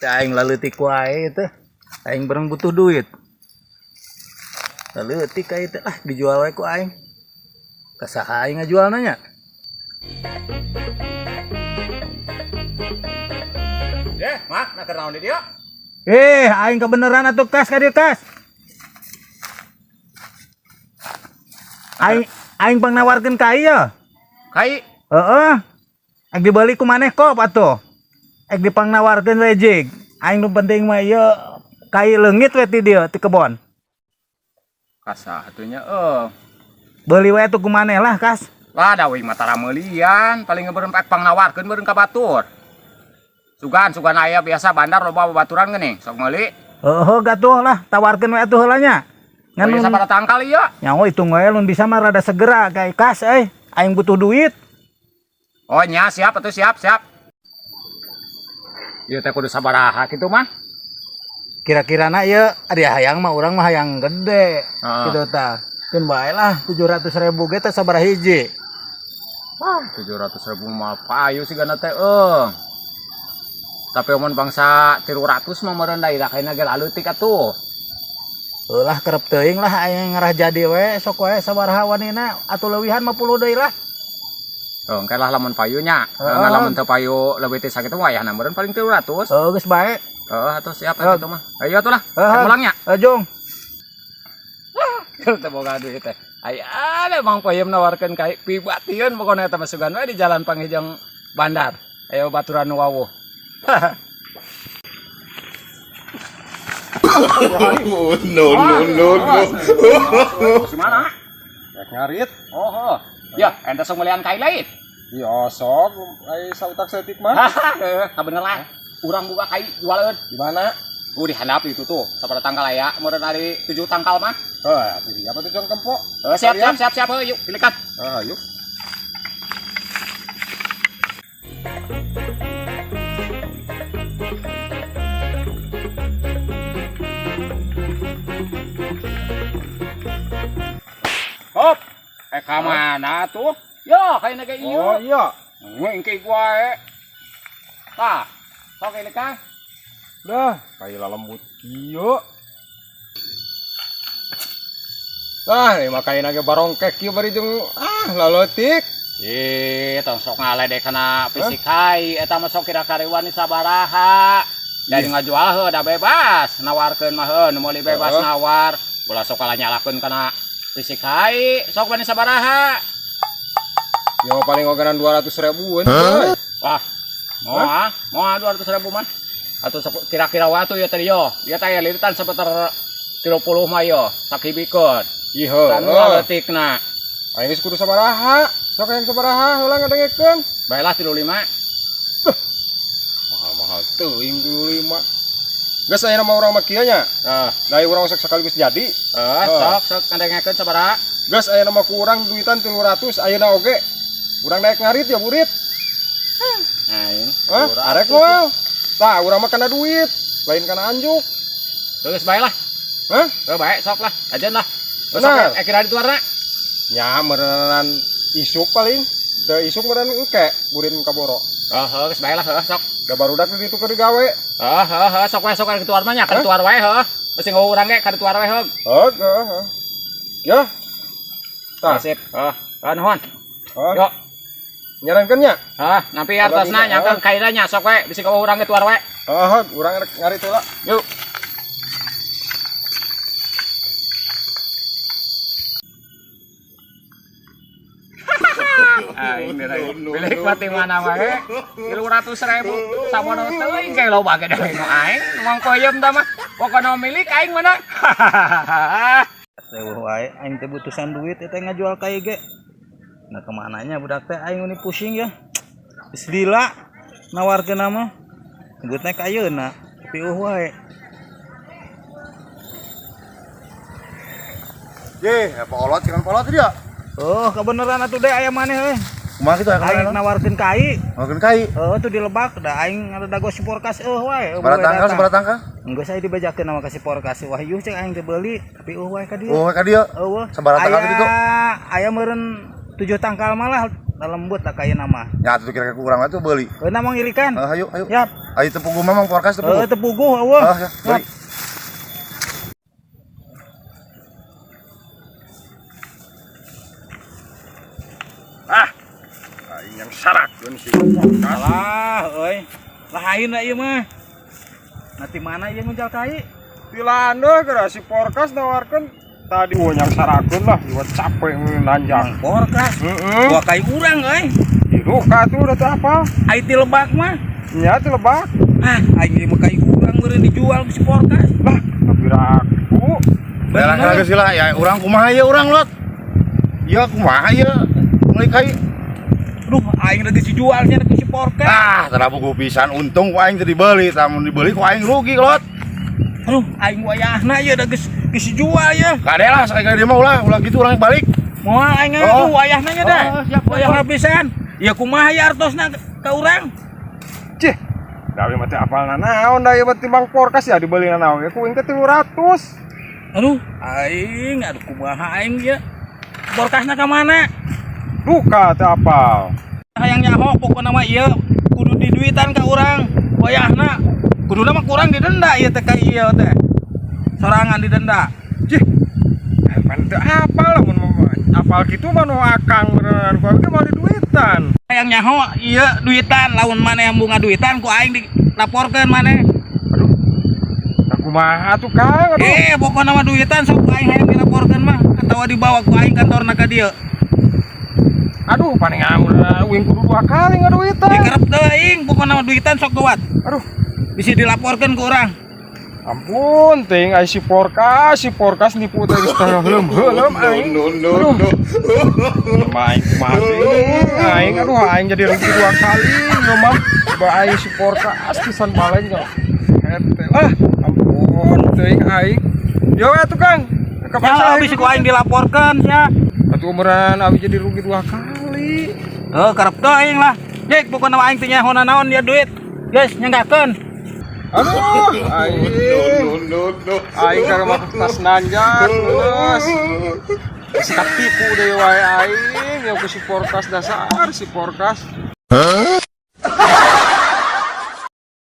Teh aing laleutik wae teh. Aing bareng butuh duit. Laleutik ka teh ah dijual wae ku aing. Ka saha aing ngajualna nya? Eh, mah, nak naon di dieu? Eh, aing kebeneran atuh kas ka dieu kas. Aing aing pang nawarkeun ka ieu. Kai, Heeh. Aing dibeli ku maneh kop atuh. Aing dipang nawarkeun we jig. Aing nu penting mah ieu kai leungit we ti dieu ti kebon. Kasah atunya eh. Beli we atuh ku maneh lah kas. Lah da wing mah tara meulian, paling beureum pek pangnawarkeun beureum ka batur. Sugan sugan aya biasa bandar loba babaturan geuning, sok meuli. Heeh gatuh lah, tawarkeun we atuh heula nya. Ngan Ngan sabaraha tangkal ieu? Nyawa hitung wae lun bisa mah rada segera kayak kas euy. Aing butuh duit. Oh nya siap atuh siap siap. Ieu teh kudu sabaraha kitu mah? Kira-kira na ieu adi hayang mah urang mah hayang gede. Heeh. Gitu tah. Keun bae lah 700.000 ge teh sabaraha hiji. Wah, 700.000 mah payu sigana teh eueuh. Tapi mun bangsa 300 mah meureun da kaina ge laleutik atuh. Heuh kerep teuing lah aing ngarah jadi we sok we sabaraha wanina atuh leuwihan mah puluh deui lah. Oh, engke lah lamun payu nya. Heeh. Ngan lamun teu payu leuwih ti sakitu mah wayahna meureun paling 300. Heuh geus bae. Heeh atuh siap atuh kitu mah. Ayo atuh lah. Heeh. Pulang nya. Heuh jung. Teu boga duit teh. Aya ada Mang Poyem nawarkeun ka pibatieun pokona eta mah sugan we di jalan Panghijang Bandar. Ayo baturan nu wawuh. Oh, no, no, no, no. Gimana? Rek ngarit. Oh, oh. Ya, ente sok melian kai lain. Iya sok, ai sautak setik mah. Hahaha, kabeneran. Urang buka kai jualeun. Di mana? Di handap itu tuh, sabaraha tangkal aya, meureun ari 7 tangkal mah. Heh, atuh siapa tuh jong tempo? Siap, siap, siap, siap, yuk, pilikan. Ah, yuk. Hop. Ka mana tuh? Yo, kayaknya kayak iyo. Oh iya. Ngengke wae. Tah, sok ini kah? Dah, kai lembut kieu. Tah, ini mah kaina ge barongkek kieu bari jeung ah lalotik. Ih, tong sok ngaledek kana fisik kai, eta mah sok kira-kira wani sabaraha. Dari ngajual heuh da bebas, nawarkeun mah heuh nu meuli bebas nawar. Ulah sok kalah nyalahkeun kana fisik kai, sok wani sabaraha. Ya mah paling ogenan 200 ribuan. Wah, moal 200.000 mah. Atau sok kira-kira waktu ya tadi yo. Dia teh liritan seputar 30 mah yo, sakibikeun. Ih heuh. Kan leutikna. Aing geus kudu sabaraha? Sok hayang sabaraha heula ngadengekeun. Baiklah 35. Mahal-mahal teuing 35. Geus ayeuna mah urang mah kieu nya. Heeh. Da urang sok sekaligus jadi. Heeh, sok sok ngadengekeun sabaraha. Geus ayeuna mah ku urang duitan 300 ayeuna oge. Urang daek ngarit ya burit. Aing. Hah? Arek moal. Tah urang mah kana duit, lain kana anjuk. Geus bae lah. Hah? Heuh bae sok lah, ajen lah. Sok Benar. Kira dituarna. Nya meureunnan isuk paling. Da isuk meureun engke burit ka boro. Heeh, geus bae lah heuh sok. Da barudak di ditu keur digawe. Heeh, heeh, heeh, sok wae sok ka dituar mah nya, ka dituar wae heuh. Mesti ngeuh urang ge ka dituar wae heuh. Heeh, heeh. Ya. Tah. Sip. Heeh, heeh nuhun. Heeh. Yo. Nyarankeun nya? Heeh, nampi artosna nyangkeun kaina nya sok we bisi ka urang ge tuar wae. Heeh, urang rek ngarit heula. Yuk. Aing milik mati mana wae 300.000 samono teuing ke loba ge deui nu aing Mang Koyem tah mah pokona milik aing mana. Leuweuh wae aing teh butusan duit eta ngajual kai ge. Nah kemananya budak teh aing ini pusing ya. Geus lila nawarkeun mah. Nyebutna ka ayeuna tapi eueuh wae. Ye, polot jangan polot dia. Oh, kebeneran atuh deh aya maneh euy. Kumaha kitu aya Aing nawarkeun kai. Nawarkeun kai. Heeh, tuh di lebak da aing ada dago si porkas eueuh wae. Sabaraha tangkal, sabaraha tangkal? Enggeus aya dibejakeun nama ka si porkas. Wahyu cek aing teh beuli, tapi eueuh wae ka dieu. Eueuh wae ka dieu. Eueuh. Sabaraha tangkal kitu? Aya meureun 7 tangkal malah Lembut lah kayak nama. Ya atuh kira-kira kurang atuh beuli. Heuh mang irikan. Heeh, hayu, hayu. Yap. Ayo teu puguh mah Mang Porkas teu Heuh puguh. teu puguh eueuh. Ah, ya, beli. Ah. Aing yang sarakeun si Porkas. Alah euy. Lain lah ieu mah. Nanti mana ieu nguncal kai? Tilanda geura si Porkas nawarkeun tadi wah yang sarakeun lah, ieu capek nanjak. Mang Porkas. Heeh. Gua kai urang euy. Diruka tuh udah teu apa? Ai ti lebak mah. Nya ti lebak. Ah, aing ieu mah kai urang meureun dijual ku si Porkas. Lah, tapi ragu. Belah Bener. geus lah ya urang kumaha ieu urang lot. Ieu kumaha ieu meuli kai. Aduh, aing lagi dijual nya ku si Porkas. Ah, tara puguh pisan untung ku aing teu dibeli, tah mun dibeli ku aing rugi lot. Aduh, aing wayahna ieu da geus geus dijual ya. Kade lah sekali-kali dia mah ulah, ulah gitu urang balik. Moal aing Oh. aduh wayahna nya dah. Oh, siap, siap. Wayahna pisan. Ya kumaha ya artosna ka urang? Cih. Dawe mah teu apal naon da ieu mah timbang Porkas ya dibeli naon. Ya ku aing teh 300. Aduh, aing aduh kumaha aing ya. Porkasna ka mana? Duka teu apal. Hayang nyaho pokona mah ieu kudu diduitan ka urang. Wayahna kuduna mah kurang didenda ieu teh ka ieu teh. Sorangan didenda. Cih. Pan teu apal lamun apal kitu mah nu akang beneran ku aing mah diduitan. Hayang nyaho ieu duitan lamun maneh embung ngaduitan ku aing dilaporkeun maneh. Aduh. Nah, kumaha tuh Kang? Aduh. Eh, pokokna mah duitan sok ku aing hayang dilaporkeun mah atawa dibawa ku aing kantorna ka dieu. Aduh, paling uing kudu dua kali ngaduitan. Dikerep teuing pokokna mah duitan sok gawat. Aduh, Bisa dilaporkeun ku urang. ampun, ting ai si Porkas nipu teh geus teh heuleum aing. Aduh. Mah aing kumaha teuing, aing aduh aing jadi rugi dua kali ieu mah. Ba aing si Porkas pisan baleng nya. Hete lah, ampun teuing aing. Yo we tukang. Ke Ya, pasar bisa ku aing dilaporkeun sia. Atuh umuran abi jadi rugi dua kali. Heuh, kerep teuing lah. Jek pokokna mah aing teh nyaho naon dia duit. Geus nyanggakeun. Aduh, aing. Aing karena mah tas nanjak, geus. Geus katipu deui wae aing, ya ku si Porkas dasar si Porkas.